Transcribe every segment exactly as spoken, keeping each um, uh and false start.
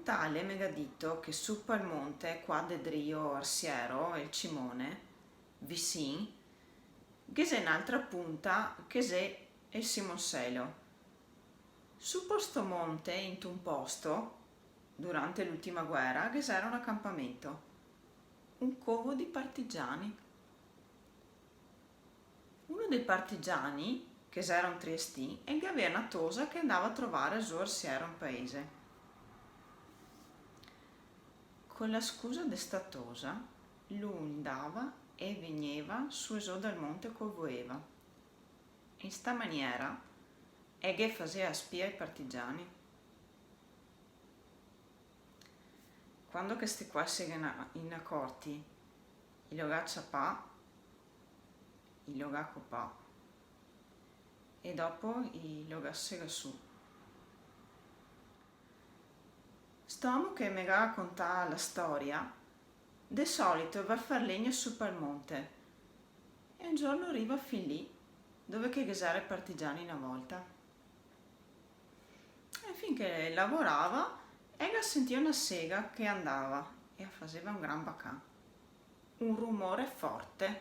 Tale me ga dito che su pal monte, qua de drio Arsiero, el Cimone, visin, ghe xe n'altra punta che xe el Simonselo. Su par sto monte, int'un posto, durante l'ultima guera, ghe xera un acampamento, un covo di partigiani. Uno dei partigiani, che xera un triestin, el gavea na tosa che andava a trovare zo Arsiero in paese. Co la scusa de sta tosa, lu ndava e vegneva su e zo dal monte co voeva. In sta maniera, el ghe fasea spia ai partigiani. Quando che sti qua se ghe na-, inacorti, i lo ga ciapà, i lo ga copà e dopo i lo ga segà su. St'omo che me ga contà la storia, de solito va a far legna su pal monte e un giorno riva fin lì, dove che ghe xera i partigiani na volta. E fin che lavorava, el ga sentìo na sega che andava e a faseva un gran bacà, un rumore forte.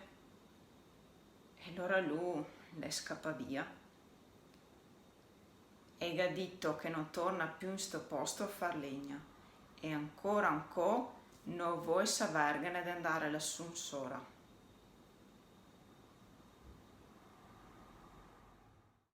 E alora lu l'è scapà via. E ga dito che no torna più in sto posto a far legna, e ancora ancò no vol saverghene de andare lasù in sora.